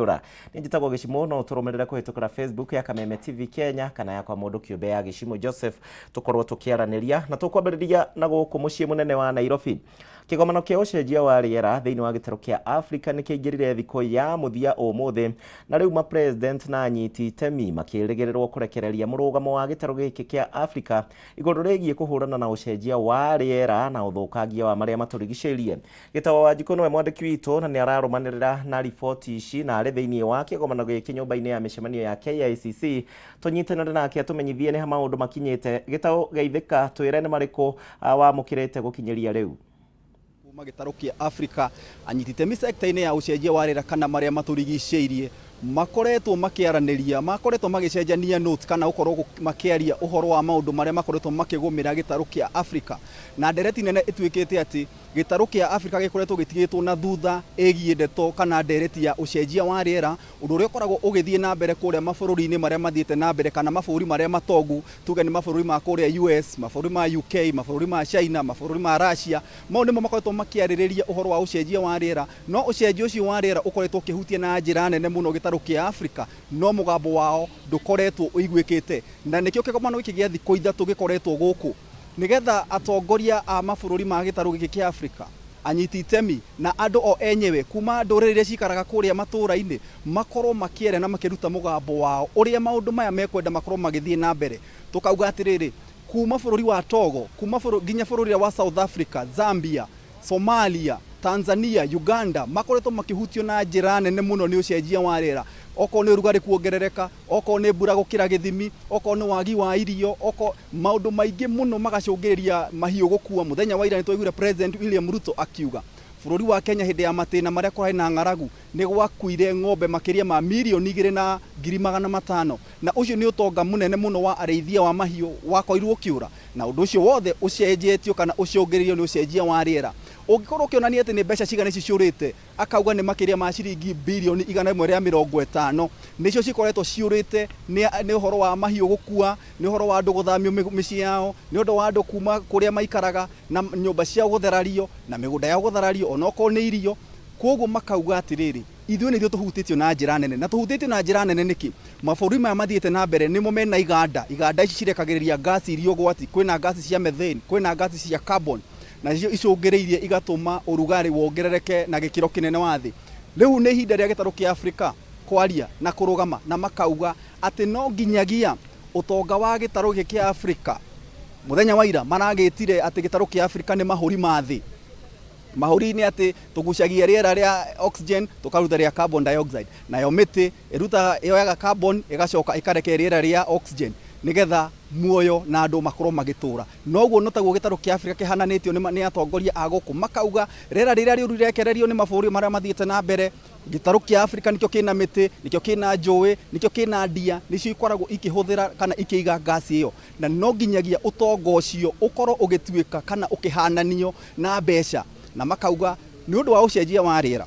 Ura nĩ njĩtagwo Gĩcimũ. No ũtũrũmĩrĩre kũhĩtũkĩra Facebook ya Kameme TV Kenya kana yakwa mũndũ kĩũmbe ya Gĩcimũ Joseph, tũkorwo tũkĩaranĩria. Na tũkwambĩrĩria na gũkũ mũciĩ mũnene wa Nairobi. Kĩgomano kĩa ũcenjia wa rĩera thĩinĩ wa gĩtarũ kĩa Afrika nĩ kĩaingĩrire thikũ ya mũthia ũmũthĩ, na rĩu mapresident na anyiti itemi makĩrĩgĩrĩrwo kũrekereria mũrũgamo wa gĩtarũ gĩkĩ kĩa Afrika igũrũ rĩgiĩ kũhũrana na ũcenjia wa rĩera na ũthũkangia wa marĩa matũrigicĩirie. Gĩtawa Wanjikũ nĩwe mwandĩki witũ na nĩ ararũmanĩrĩra na riboti ici na arĩ thĩinĩ wa kĩgomano gĩkĩ nyũmba-inĩ ya mĩcemanio ya KICC. Tũnyitanĩre nake atũmenyithie nĩ ha maũndũ makinyĩte. Gĩtaũ, geithĩka, twĩre nĩ marĩkũ wamũkĩrĩte gũkinyĩria rĩu. Kuma gĩtarũ kĩa Afrika, anyiti itemi sekta-inĩ ya ũcenjia wa rĩera kana marĩa matũrigicĩirie makoretwo makĩaranĩria, makoretwo magĩcenjania notes kana gũkorwo makĩaria ũhoro wa maũndũ marĩa makoretwo makĩgũmĩra gĩtarũ kĩa Afrika. Na ndereti nene ĩtuĩkĩte atĩ gĩtarũ kĩa Afrika gĩkoretwo gĩtigĩtwo na thutha ĩgiĩ ndeto kana ndereti ya ũcenjia wa rĩera, ũndũ ũrĩa ũkoragwo ũgĩthiĩ na mbere kũrĩa mabũrũri-inĩ marĩa mathiĩte na mbere kana mabũrũri marĩa matongu, tuge nĩ mabũrũri ma kũrĩa US, mabũrũri ma UK, mabũrũri ma China, mabũrũri ma Russia, mau nĩmo makoretwo makĩarĩrĩria ũhoro wa ũcenjia wa rĩera. No ũcenjia ũcio wa rĩera ũkoretwo ũkĩhutia na njĩra nene mũno gĩtarũ kĩa Afrika, no mũgambo wao ndũkoretwo ũiguĩkĩte. Na nĩkĩo kĩgomano gĩkĩ gĩa thikũ 3 gĩkoretwo gũkũ, nĩgetha atongoria a mabũrũri ma gĩtarũ gĩkĩ kĩa Afrika, anyiti itemi na andũ o enyewe kuma ndũrĩrĩ iria cikaraga kũrĩa matũũra-inĩ makorwo makĩaria na makĩruta mũgambo wao ũrĩa maũndũ maya mekwenda makorwo magĩthiĩ na mbere. Tũkauga atĩrĩrĩ, kuma bũrũri wa Togo, kuma nginya bũrũri wa South Africa, Zambia, Somalia, Tanzania, Uganda, makoretwo makĩhutio na njĩra nene mũno nĩ ũcenjia wa rĩera. Okorwo nĩ ũrugarĩ kuongerereka, okorwo nĩ mbura gũkĩra gĩthimi, okorwo nĩ wagi wa irio, okorwo maũndũ maingĩ mũno magacũngĩrĩria mahiũ gũkua. Mũthenya wa ira nĩ twaiguire President William Ruto akiuga bũrũri wa Kenya hĩndĩ ya matĩna marĩa kũrarĩ na ng'aragu nĩ gwakuire ng'ombe makĩria ma 2,500,000, na ũcio nĩ ũtonga mũnene mũno wa arĩithia wa mahiũ wakorirwo ũkĩũra, na ũndũ ũcio wothe ũcenjetio kana ũcũngĩrĩirio nĩ ũcenjia wa rĩera. Ũngĩkorwo ũkĩonania atĩ nĩ mbeca cigana ici ciũrĩte, akauga nĩ makĩria ma ciringi birioni 150 nĩcio cikoretwo ciũrĩte nĩ ũhoro wa mahiũ gũkua, nĩ ũhoro wa andũ gũthamio mĩciĩ yao, nĩ ũndũ wa andũ kuma kũrĩa maikaraga na nyũmba ciao gũtharario na mĩgũnda yao gũtharario, onokorwo nĩ irio. Koguo makauga atĩrĩrĩ, ithuĩ nĩ ithuĩ tũhutĩtio na njĩra nene. Na tũhutĩtio na njĩra nene nĩkĩ? Mabũrũri maya mathiĩte na mbere nĩmo mena iganda. Iganda ici cirekagĩrĩria ngasi iria ũgwati. Kwĩna ngasi cia methane, kwĩna ngasi cia carbon, nacio icũngĩrĩirie igatũma ũrugarĩ wongerereke na gĩkĩro kĩnene wa thĩ. Rĩu nĩ ihinda rĩa gĩtarũ kĩa Afrika kwaria na kũrũgama na makauga atĩ no nginyagia ũtonga wa gĩtarũ gĩkĩ kĩa Afrika. Mũthenya wa ira maragĩtire atĩ gĩtarũ kĩa Afrika nĩ mahũri ma thĩ. Mahũri nĩ atĩ tũgucagia rĩera rĩa oxygen tũkaruta rĩa carbon dioxide, nayo mĩtĩ ĩrutaga, yoyaga carbon ĩgacoka ĩkarekereria rĩera rĩa oxygen nĩgetha muoyo na andũ makorwo magĩtũra. Noguo no taguo gĩtarũ kĩa Afrika kĩhananĩtio nĩ atongoria a gũkũ, makauga rĩera rĩrĩa rĩũru rĩrekererio nĩ mabũrũri marĩa mathiĩte na mbere. Gĩtarũ kĩa Afrika nĩkĩo kĩna mĩtĩ, nĩkĩo kĩna njũĩ, nĩkĩo kĩna ndia, nĩcio ikoragwo ikĩhũthĩra kana ikĩiga ngasi ĩyo, na no nginyagia ũtonga ũcio ũkorwo ũgĩtuĩka kana ũkĩhananio na mbeca. Na makauga nĩ ũndũ wa ũcenjia wa rĩera,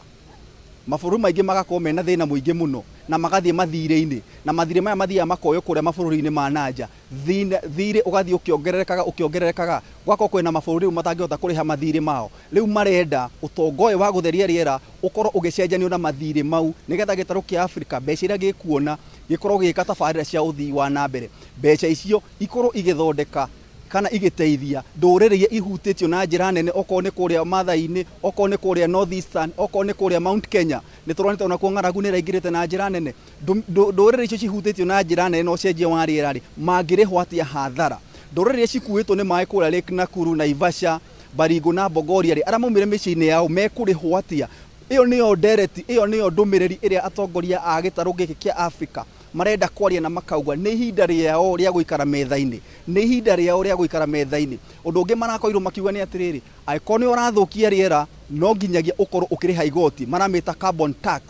mabũrũri maingĩ magakorwo mena thĩna mũingĩ mũno na magathiĩ mathirĩ-inĩ, na mathirĩ maya mathiaga makoywo kũrĩa mabũrũri-inĩ ma nanja. Thirĩ ũgathiĩ ũkĩongererekaga ũkĩongererekaga, gũgakorwo kwĩna mabũrũri rĩu matangĩhota kũrĩha mathirĩ mao. Rĩu marenda ũtonga ũyũ wa gũtheria rĩera ũkorwo ũgĩcenjanio na mathirĩ mau, nĩgetha gĩtarũ kĩa Afrika mbeca iria gĩkuona gĩkorwo gĩgĩka tabarĩra cia ũthii wa na mbere. Mbeca icio ikorwo igĩthondeka kana igĩteithia ndũrĩrĩ iria ihutĩtio na njĩra nene, okorwo nĩ kũrĩa Maathai-inĩ, okorwo nĩ kũrĩa North Eastern, okorwo nĩ kũrĩa Mount Kenya. Nĩ tũronete onakuo ng'aragu nĩ ĩraingĩrĩte na njĩra nene. Ndũrĩrĩ icio cihutĩtio na njĩra nene na ũcenjia wa rĩera rĩ, mangĩrĩhwo atĩa hathara? Ndũrĩrĩ iria cikuĩtwo nĩ maĩ kũrĩa Lake Nakuru, Naivasha, Baringo na Bogoria rĩ, arĩa maumire mĩciĩ-inĩ yao mekũrĩhwo atĩa? Ĩyo nĩyo ndereti, ĩyo nĩyo ndũmĩrĩri ĩrĩa atongoria a gĩtarũ gĩkĩ kĩa Afrika marenda kwaria na makauga nĩ ihinda rĩao rĩa gũikara metha-inĩ, nĩ ihinda rĩao rĩa gũikara metha-inĩ. Ũndũ ũngĩ marakorirwo makiuga nĩ atĩrĩrĩ, angĩkorwo nĩ ũrathũkia rĩera no nginyagia ũkorwo ũkĩrĩha igoti, maramĩta carbon tax.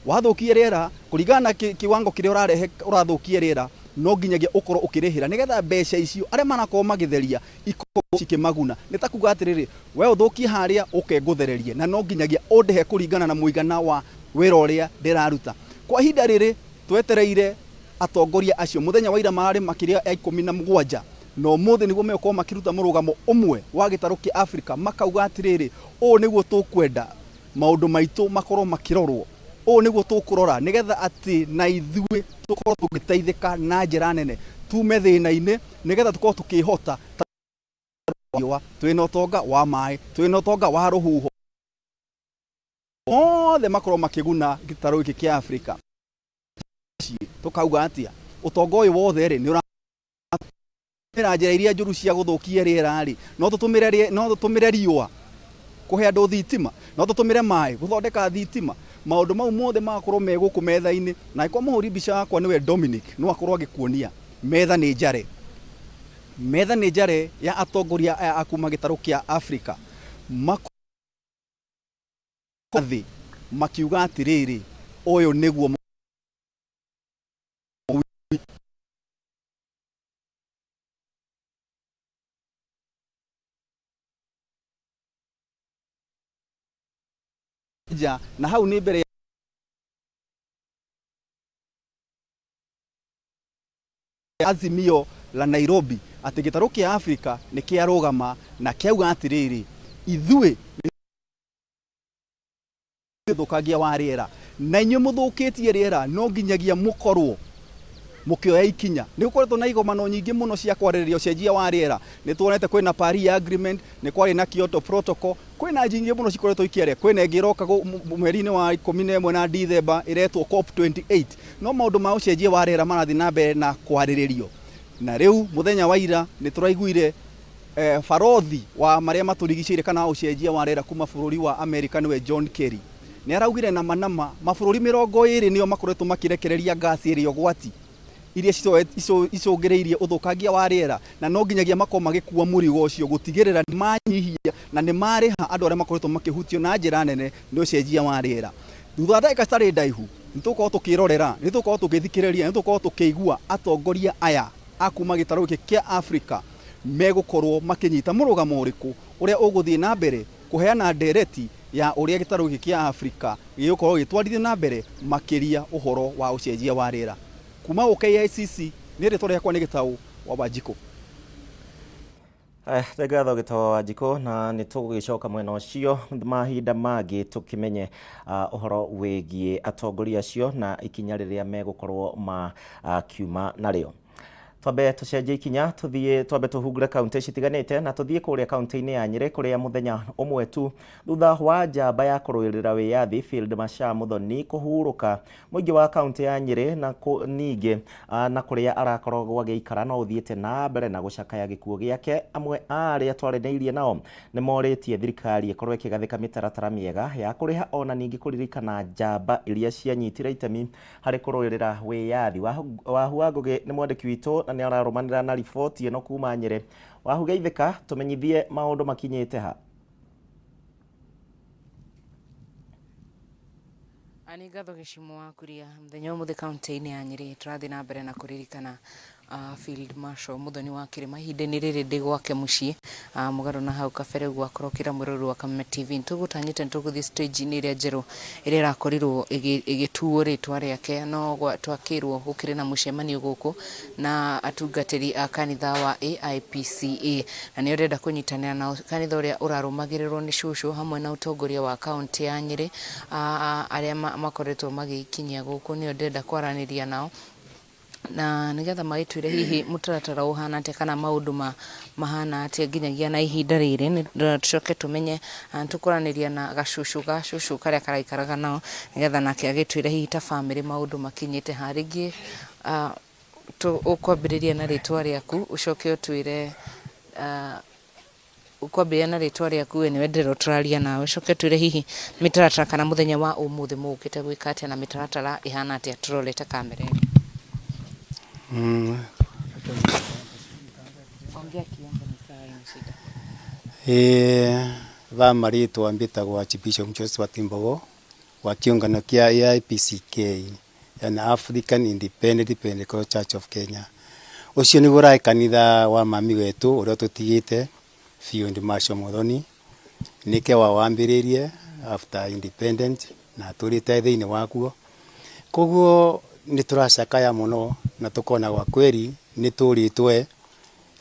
Wathũkia rĩera kũringana na kiwango kĩrĩa ũrarehe ũrathũkia rĩera, no nginyagia ũkorwo ũkĩrĩhĩra nĩgetha mbeca icio arĩa marakorwo magĩtheria ikorwo cikĩmaguna. Nĩ ta kuga atĩrĩrĩ, we ũthũkie harĩa ũke ngũthererie, na no nginyagia ũndĩhe kũringana na mũigana wa wĩra ũrĩa ndĩraruta. Kwa ihinda rĩrĩ twetereire atongoria acio, mũthenya wa ira mararĩ makĩria ya 17, na ũmũthĩ nĩguo megũkorwo makĩruta mũrũgamo ũmwe wa gĩtarũ kĩa Afrika, makauga atĩrĩrĩ, ũũ nĩguo tũkwenda maũndũ maitũ makorwo makĩrorwo. Ũũ nĩguo tũkũrora nĩgetha atĩ na ithuĩ tũkorwo tũgĩteithĩka na njĩra nene, tume thĩna-inĩ nĩgetha tũkorwo tũkĩhota riũa, twĩna ũtonga wa maĩ, twĩna ũtonga wa rũhuho, othe makorwo makĩguna gĩtarũ gĩkĩ kĩa Afrika. Tũkauga atĩa? Ũtonga ũyũ wothe rĩ, nĩ ũratũmĩra njĩra iria njũru cia gũthũkia rĩera rĩ, no tũtũmĩre riũa kũhe andũ thitima, no tũtũmĩre maĩ gũthondeka thitima. Maũndũ mau mothe magakorwo me gũkũ metha-inĩ, na angĩkorwo mũhũri mbica wakwa nĩwe Dominic, no akorwo agĩkuonia metha nĩ njare. Metha nĩ njare ya atongoria aya a kuma gĩtarũ kĩa Afrika. Thĩ makiuga atĩrĩrĩ, ũyũ nĩguo nja, na hau nĩ mbere ya Azimio la Nairobi atĩ gĩtarũ kĩa Afrika nĩ kĩarũgama na kĩauga atĩrĩrĩ, ithuĩ ũthũkangia wa rĩera na inyuĩ mũthũkĩtie rĩera no nginyagia mũkorwo mũkĩoya ikinya. Nĩ gũkoretwo na igomano nyingĩ mũno cia kwarĩrĩria ũcenjia wa rĩera. Nĩ tuonete kwĩna Paris Agreement, nĩ kwarĩ na Kyoto Protocol, kwĩna nyingĩ mũno cikoretwo ikĩaria. Kwĩna ĩngĩ ĩroka mweri-inĩ wa 11 na Dithemba ĩretwo COP28. No maũndũ ma ũcenjia wa rĩera marathiĩ na mbere na kwarĩrĩrio. Na rĩu mũthenya wa ira nĩ tũraiguire barothi wa marĩa matũrigicĩirie kana wa ũcenjia wa rĩera kuma bũrũri wa Amerika nĩwe John Kerry. Nĩ araugire nama nama mabũrũri 20 nĩo makoretwo makĩrekereria ngasi ĩrĩa ũgwati iria icũngĩrĩirie ũthũkangia wa rĩera, na no nginyagia makorwo magĩkua mũrigo ũcio gũtigĩrĩra nĩ manyihia na nĩ marĩha andũ arĩa makoretwo makĩhutio na njĩra nene nĩ ũcenjia wa rĩera. Thutha wa ndagĩka citarĩ ndaihu nĩ tũgũkorwo tũkĩrorera, nĩ tũgũkorwo tũgĩthikĩrĩria, nĩ tũgũkorwo tũkĩigua atongoria aya a kuma gĩtarũ gĩkĩ kĩa Afrika megũkorwo makĩnyita mũrũgamo ũrĩkũ ũrĩa ũgũthiĩ na mbere kũheana ndereti ya ũrĩa gĩtarũ gĩkĩ kĩa Afrika gĩgũkorwo gĩgĩtwarithio na mbere makĩria ũhoro wa ũcenjia wa rĩera. Kuma gũkũ KICC, niĩ rĩtwa rĩakwa nĩ Gĩtaũ wa Wanjikũ. Nĩ ngatho Gĩtaũ wa Wanjikũ, na nĩ tũgũgĩcoka mwena ũcio mahinda mangĩ tũkĩmenye ũhoro wĩgiĩ atongoria acio na ikinya rĩrĩa megũkorwo makiuma narĩo. Twambe tũcenjie ikinya tũthiĩ twambe tũhungure kaunti citiganĩte na tũthiĩ kũrĩa kaunti-inĩ ya Nyĩrĩ kũrĩa mũthenya ũmwe tu thutha wa njamba ya kũrũĩrĩra wĩyathi Field Marshal Muthoni kũhurũka mũingĩ wa kaunti ya Nyĩrĩ na ningĩ na kũrĩa arakoragwo agĩikara no ũthiĩte na mbere na gũcakaya gĩkuũ gĩake. Amwe a arĩa twaranĩirie nao nĩ morĩtie thirikari ĩkorwo ĩkĩgathĩka mĩtaratara mĩega ya kũrĩha ona ningĩ kũririkana njamba iria cianyitire itemi harĩ kũrũĩrĩra wĩyathi. Wahu wa Ngũgĩ nĩ mwandĩki witũ na nĩ ararũmanĩra na riboti ĩno kuma Nyĩrĩ. Wahu geithĩka, tũmenyithie maũndũ makinyĩte ha. Nĩ ngatho Gĩcimo wa Kuria. Mũthenya ũmũthĩ kaunti-inĩ ya Nyĩrĩ tũrathiĩ na mbere na kũririkana Field Marshal Muthoni wa Kĩrĩma. Ihinda-inĩ rĩrĩ ndĩ gwake mũciĩ mũgarũ na hau kabere ũguo akorwo ũkĩra mwĩroreri wa Kameme TV. Nĩtũgũtanyĩte nĩtũgũthiĩ stage-inĩ ĩrĩa njerũ ĩrĩa ĩrakorirwo ĩgĩtuo rĩtwa rĩake, no twakĩrwo gũkĩrĩ na mũcemanio gũkũ na atungatĩri a kanitha wa AIPCA, na nĩo ndĩrenda kũnyitanĩra nao, kanitha ũrĩa ũrarũmagĩrĩrwo nĩ cũcũ hamwe na ũtongoria wa kaũntĩ ya Nyĩrĩ, arĩa makoretwo magĩkinyia gũkũ nĩo ndĩrenda kwaranĩria nao, na nĩgetha magĩtwĩre hihi mũtaratara ũhana atĩa kana maũndũ mahana atĩa nginyagia na ihinda rĩrĩ, tũcoke tũmenye, tũkwaranĩria na gacũcũ ga cũcũ karĩa karaikaraga nao, nĩgetha nake agĩtwĩre hihi ta bamĩrĩ maũndũ makinyĩte ha. Rĩngĩ ũkwambĩrĩria na rĩtwa rĩaku, ũcoke ũtwĩre Ũkwambĩrĩria na rĩtwa rĩaku we nĩwe ndĩrerwo tũraria nawe, ũcoke ũtwĩre hihi mĩtaratara kana mũthenya wa ũmũthĩ mũgũkĩte gwĩka atĩa na mĩtaratara ĩhana atĩa tũrorete kamera ĩno. Ongea Kiembu ni sawa haina shida. Ĩĩ va marĩtwa mbĩtagwo Archbishop Josephat Mbogo wa kĩũngano kĩa AIPCK, yani African Independent Pentecostal Church of Kenya. Ũcio nĩguo ũrarĩ kanitha wa mami wetũ ũrĩa ũtũtigĩte Field Marshal Muthoni, nĩke wawambĩrĩirie after independent na atũrĩte thĩinĩ wakuo. Koguo nĩ tũracakaya mũno na tũkona kwa kweli nĩ tũrĩtwe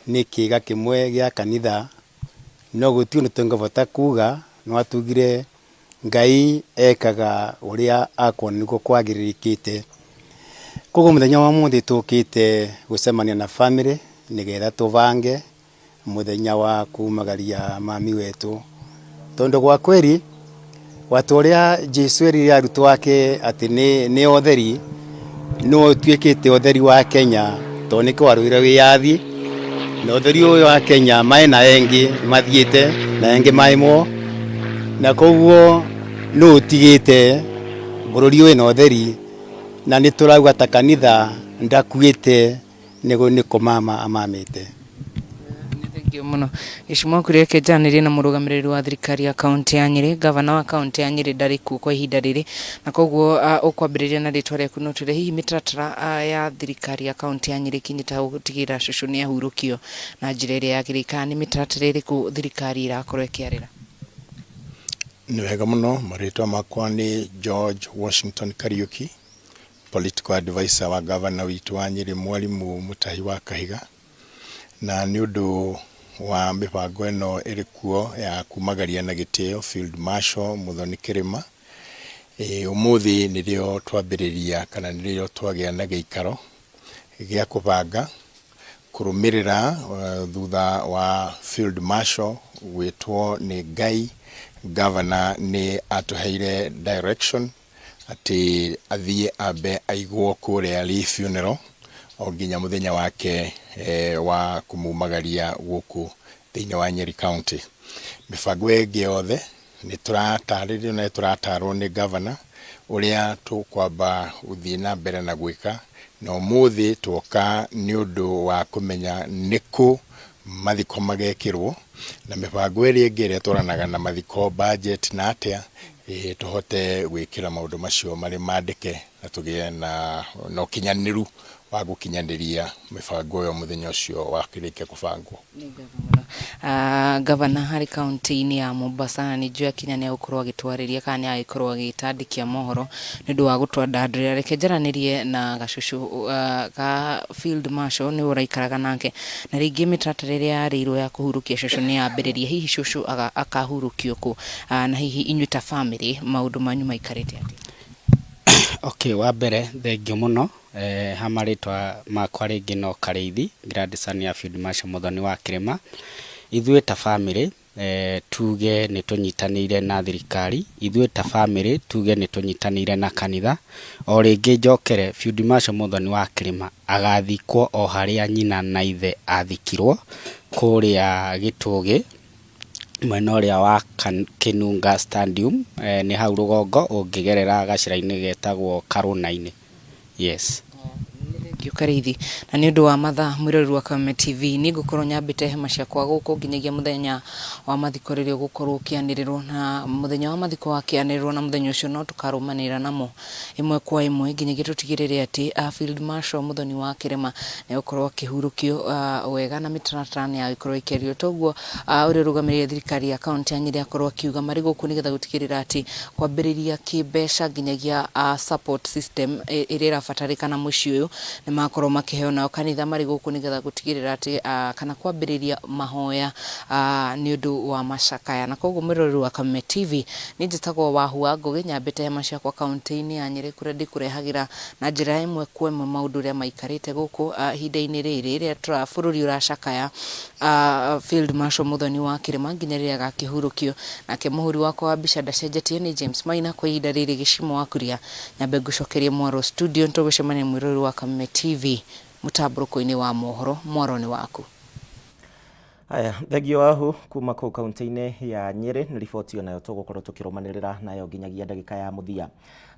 nĩ kĩga kĩmwe gĩa kanitha, no gũtirĩ ũndũ tũngĩbota kuga, no atugire Ngai ekaga uria akuona niguo kwagĩrĩrĩkĩte. Koguo muthenya wa muthi tukite gucemania na family nigetha tubange muthenya wa kumagaria mami wetu, tondu gwa kweri watu uria Jesu erire arutwo ake ati ni utheri, no utuikite utheri wa Kenya tondu ni kwarũire wiyathi na utheri uyu wa Kenya mai na engi mathiite na engi maimwo, na koguo no utigite bururi uyu na utheri, na ni turauga ta kanitha ndakuite nigo ni kumama amamite. Thengio muno Gĩcumo Kuria njanĩrie na mũrũgamĩrĩri wa thirikari ya kaunti ya Nyĩrĩ, gavana wa kaunti ya Nyĩrĩ ndarĩ kuo kwa ihinda rĩrĩ, na koguo ũkwambĩrĩria na rĩtwa rĩaku no twĩre hihi mĩtaratara ya thirikari ya kaunti ya Nyĩrĩ ĩkinyĩte hau gũtigĩrĩra cũcũ nĩ ahurũkio na njĩra ĩrĩa yagĩrĩire, kana nĩ mĩtaratara ĩrĩkũ thirikari ĩrakorwo ĩkĩarĩra? Nĩ wega mũno, marĩtwa makwa nĩ George Washington Kariuki, political advisor wa gavana witũ wa Nyĩrĩ Mwalimu Mutahi wa Kahiga, na nĩ ũndũ wa mĩbango ĩno ĩrĩ kuo ya kumagaria na gĩtĩo Field Marshal Muthoni Kĩrĩma. Ũmũthĩ nĩrĩo twambĩrĩria kana nĩrĩo twagĩa na gĩikaro gĩa kũbanga kũrũmĩrĩra thutha wa Field Marshal gwĩtwo nĩ Ngai. Gavana nĩ atũheire direction atĩ athiĩ ambe aigwo kũrĩa Lee Funeral o nginya mũthenya wake wa kũmumagaria gũkũ thĩinĩ wa Nyeri County. Mĩbango ĩngĩ yothe nĩ tũratarĩrio na nĩ tũratarwo nĩ gavana ũrĩa tũkwamba gũthiĩ na mbere na gwĩka, na ũmũthĩ twoka nĩ ũndũ wa kũmenya nĩkũ mathiko magekĩrwo na mĩbango ĩrĩa ĩngĩ ĩrĩa ĩtwaranaga na mathiko, budget na atĩa tũhote gwĩkĩra maũndũ macio marĩ mandĩke na tũgĩe na ũkinyanĩru wa gũkinyanĩria mĩbango ĩyo mũthenya ũcio wakĩrĩkia kũbangwo. Gavana harĩ kaunti-inĩ ya Mombasa na nĩ njũĩ akinya nĩ agũkorwo agĩtwarĩria kana nĩ agĩkorwo agĩtandĩkia mohoro nĩ ũndũ wa gũtwandandũrĩra. Reke njaranĩrie na gacucu ga Field Marshal nĩwe ũraikaraga nake, na rĩngĩ mĩtaratara ĩrĩa yarĩirwo ya kũhurũkia cũcũ nĩ yambĩrĩria. Hihi cũcũ akahurũkio kũ, na hihi inyuĩ ta family maũndũ manyu maikarĩte atĩa? Okay, wa mbere thengio mũno ha marĩtwa makwa rĩngĩ no Karĩithi, grandson ya Field Marshal Muthoni wa Kĩrĩma. Ithuĩ ta family tuge nĩ tũnyitanĩire na thirikari, ithuĩ ta family tuge nĩ tũnyitanĩire na kanitha. O rĩngĩ njokere, Field Marshal Muthoni wa Kĩrĩma agathikwo o harĩa nyina na ithe athikirwo kũrĩa Gĩtũgĩ, mwena ũrĩa wa Kinunga Stadium, nĩ hau rũgongo ũngĩgerera gacĩra-inĩ getagwo Karũna-inĩ. Yes. Thengio Karĩithi, na nĩ ũndũ wa mathaa mwĩroreri wa Kameme TV niĩ ngũkorwo nyambĩte hema ciakwa gũkũ nginyagia mũthenya wa mathiko rĩrĩa ũgũkorwo ũkĩanĩrĩrwo, na mũthenya wa mathiko wakĩanĩrĩrwo na mũthenya ũcio no tũkarũmanĩrĩra namo ĩmwe kwa ĩmwe nginyagia tũtigĩrĩre atĩ Field Marshal Muthoni wa Kĩrĩma nĩ egũkorwo akĩhurũkio wega na mĩtaratara nĩ yagĩkorwo ĩkĩario. Toguo ũrĩa ũrũgamĩrĩire thirikari ya kaunti ya Nyĩrĩ akorwo akiuga marĩ gũkũ nĩgetha gũtigĩrĩra atĩ kwambĩrĩria kĩmbeca nginyagia support system ĩrĩa ĩrabatarĩkana mũciĩ ũyũ nĩ makorwo makĩheo, nao kanitha marĩ gũkũ nĩgetha gũtigĩrĩra atĩ kana kwambĩrĩria mahoya nĩ ũndũ wa macakaya. Na koguo mwĩroreri wa Kameme TV, niĩ njĩtagwo Wahu wa Ngũgĩ, nyambĩte hema ciakwa kaunti-inĩ ya Nyĩrĩ kũrĩa ndĩkũrehagĩra na njĩra ĩmwe kwa ĩmwe maũndũ ũrĩa maikarĩte gũkũ ihinda-inĩ rĩrĩ rĩrĩa bũrũri ũracakaya Field Marshal Muthoni wa Kĩrĩma nginya rĩrĩa agakĩhurũkio. Nake mũhũri wakwa wa mbica ndacenjetie nĩ James Maina. Kwa ihinda rĩrĩ Gĩcimo wa Kuria nyambe ngũcokerie mwaro studio, nĩtũgũcemania mwĩroreri wa Kameme TV mũtambũrũko-inĩ wa mohoro. Mwaro nĩ waku. Haya, thengio Wahu kuma kũu kaunti-inĩ ya Nyĩrĩ nĩ riboti onayo tũgũkorwo tũkĩrũmanĩrĩra nayo nginyagia ndagĩka ya mũthia.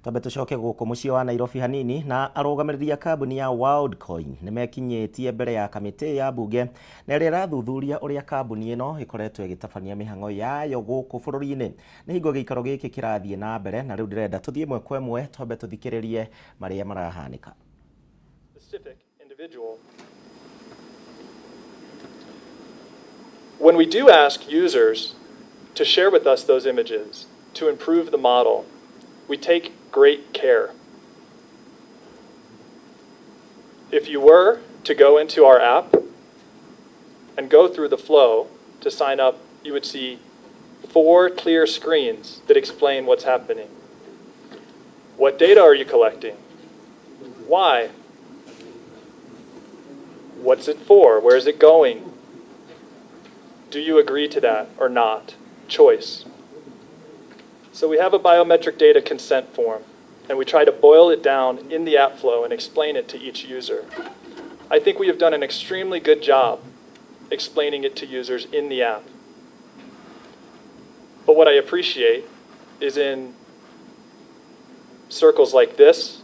Twambe tũcoke gũkũ mũciĩ wa Nairobi hanini, na arũgamĩrĩri a kambuni ya Worldcoin nĩ mekinyĩtie mbere ya kamĩtĩ ya mbunge na ĩrĩa ĩrathuthuria ũrĩa kambuni ĩno ĩkoretwo ĩgĩtabania mĩhang'o yayo gũkũ bũrũri-inĩ. Nĩ hingo gĩikaro gĩkĩ kĩrathiĩ na mbere, na rĩu ndĩrenda tũthiĩ ĩmwe kwa ĩmwe twambe tũthikĩrĩrie marĩa marahanĩka. Specific individual. When we do ask users to share with us those images to improve the model, we take great care. If you were to go into our app and go through the flow to sign up, you would see 4 clear screens that explain what's happening. What data are you collecting? Why? What's it for? Where is it going? Do you agree to that or not? Choice. So we have a biometric data consent form, and we try to boil it down in the AppFlow and explain it to each user. I think we have done an extremely good job explaining it to users in the app. But what I appreciate is in circles like this,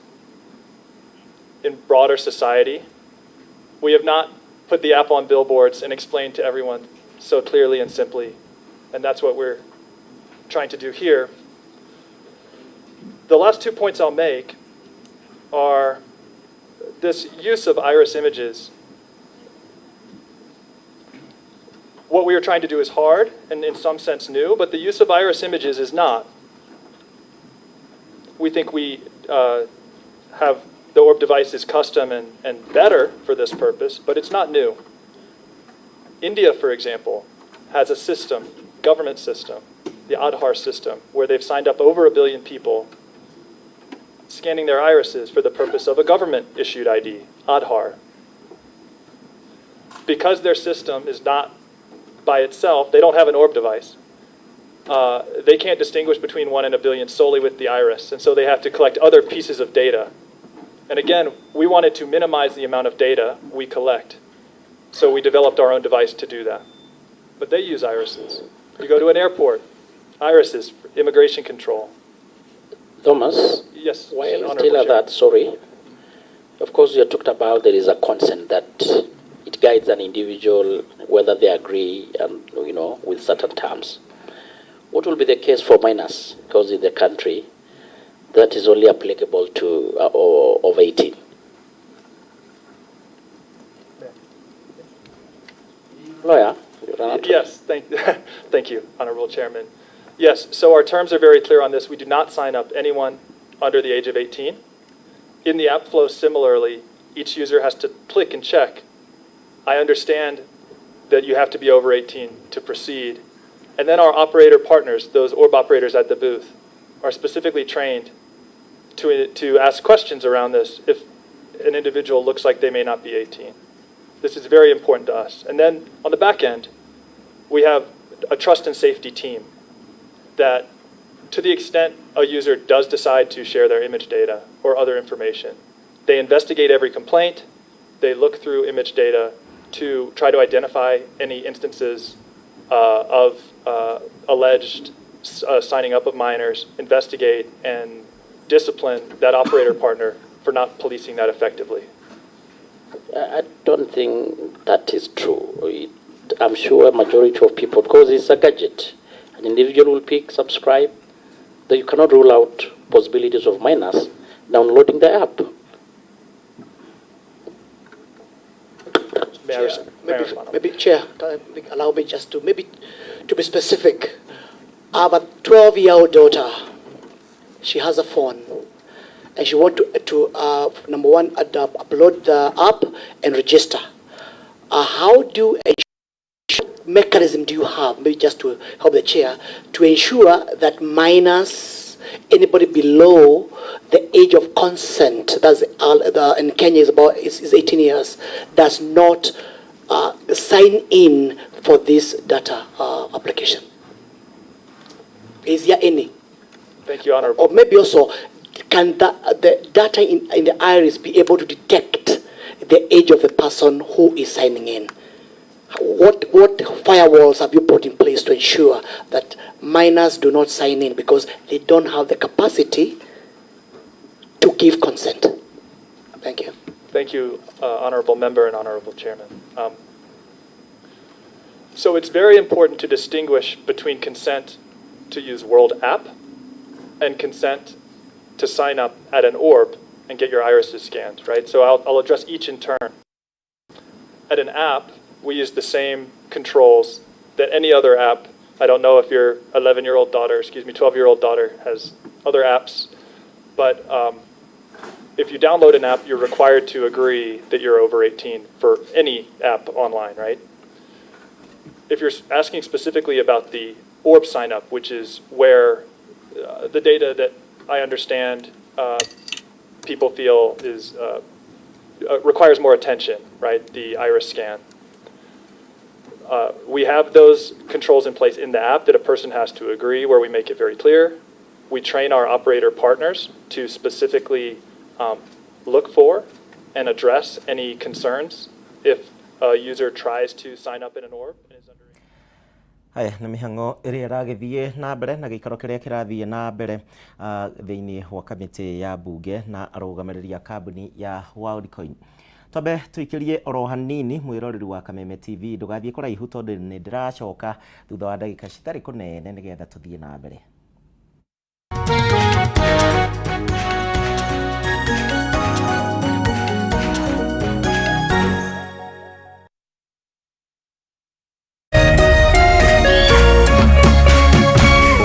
in broader society, we have not put the app on billboards and explained to everyone so clearly and simply. And that's what we're trying to do here. The last 2 points I'll make are this use of iris images. What we are trying to do is hard and in some sense new, but the use of iris images is not. We think we have the Orb device is custom and better for this purpose, but it's not new. India, for example, has a system, government system, the Aadhaar system, where they've signed up over 1 billion people scanning their irises for the purpose of a government-issued ID, Aadhaar. Because their system is not by itself, they don't have an Orb device. They can't distinguish between 1 and 1 billion solely with the iris, and so they have to collect other pieces of data. And again, we wanted to minimize the amount of data we collect, so we developed our own device to do that. But they use irises. You go to an airport, irises, for immigration control. Thomas? Yes. While still at that, sorry. Of course, you talked about there is a consent that it guides an individual whether they agree and, you know, with certain terms. What will be the case for minors? Because in the country, that is only applicable to over 18. Lawyer? Yes, thank you, Honorable Chairman. Yes, so our terms are very clear on this. We do not sign up anyone under the age of 18. In the app flow, similarly, each user has to click and check. I understand that you have to be over 18 to proceed. And then our operator partners, those Orb operators at the booth, are specifically trained to ask questions around this if an individual looks like they may not be 18. This is very important to us. And then on the back end, we have a trust and safety team that, to the extent a user does decide to share their image data or other information, they investigate every complaint, they look through image data to try to identify any instances of alleged signing up of minors, investigate and discipline that operator partner for not policing that effectively. I don't think that is true. I'm sure a majority of people, because it's a gadget, an individual will pick, subscribe, that you cannot rule out possibilities of minors downloading the app. May I Chair, respond? maybe, Chair, allow me just to maybe to be specific. I have a 12-year-old daughter. She has a phone, and she wants to number one, upload the app and register. How do mechanism do you have, maybe just to help the chair, to ensure that minors, anybody below the age of consent, that's in Kenya is about is 18 years, does not sign in for this data application? Is there any? Thank you, Honorable. Or maybe also, can the data in the iris be able to detect the age of the person who is signing in? What firewalls have you put in place to ensure that minors do not sign in because they don't have the capacity to give consent? Thank you. Thank you, Honorable Member and Honorable Chairman. So it's very important to distinguish between consent to use World App and consent to sign up at an orb and get your irises scanned, right? So I'll address each in turn. At an app, we use the same controls that any other app. I don't know if your 11-year-old daughter, 12-year-old daughter has other apps, but if you download an app, you're required to agree that you're over 18 for any app online, right? If you're asking specifically about the ORB sign-up, which is where the data that I understand people feel is requires more attention, right? The IRIScan. We have those controls in place in the app that a person has to agree, where we make it very clear. We train our operator partners to specifically look for and address any concerns if a user tries to sign up in an ORB and is under. Haya nĩ mĩhang'o ĩrĩa ĩragĩthiĩ na mbere na gĩikaro kĩrĩa kĩrathiĩ na mbere thĩinĩ wa kamĩtĩ ya mbunge na arũgamĩrĩri a kambuni ya Worldcoin. Twambe tũikĩrie oro hanini mwĩroreri wa Kameme TV, ndũgathiĩ kũraihu tondũ nĩ ndĩracoka thutha wa ndagĩka citarĩ kũnene nĩgetha tũthiĩ na mbere.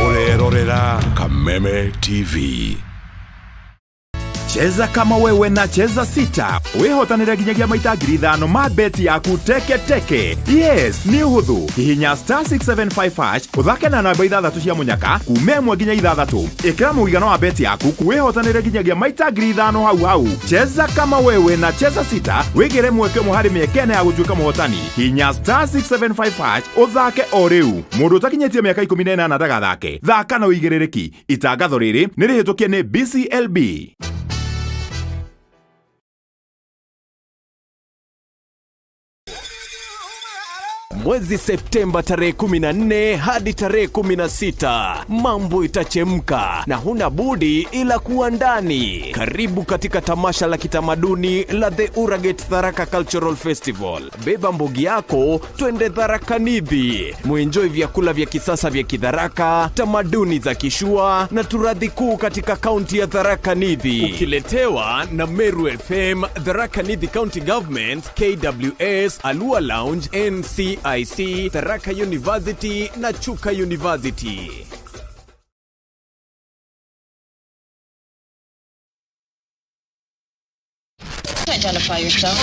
Ũrerorera Kameme TV. Cheza kama wewe na Cheza Sita wihotanire nginyagia maita 5,000 ma beti yaku teke teke. Yes, nĩ ũhũthũ. Hihinya star 675 hash ũthake na namba 6 cia mũnyaka kuma 1 nginya 6. Ĩkĩra mũigana wa beti yaku wihotanire nginyagia maita 5,000 hau hau. Cheza kama wewe na Cheza Sita wĩgĩre mweke ũmwe harĩ mĩeke ĩna ya gũtuĩka mũhotani. Hihinya star 675 hash ũthake o rĩu. Mũndũ ũtakinyĩtie mĩaka 18 ndagathake. Thaka na ũigĩrĩrĩki. Itangatho rĩrĩ nĩ rĩhĩtũkie nĩ BCLB. Mwezi Septemba tarehe 14 hadi tarehe 16, mambo itachemka na huna budi ila kuwa ndani. Karibu katika tamasha la kitamaduni la The Uraget Tharaka Cultural Festival. Beba mbogi yako, twende Tharaka Nithi. Muenjoy vyakula vya kisasa vya Kidharaka, tamaduni za Kishua na turathi kuu katika kaunti ya Tharaka Nithi. Ukiletewa na Meru FM, Tharaka Nithi County Government, KWS, Alua Lounge, NCIC, Tharaka University na Chuka University. Identify yourself.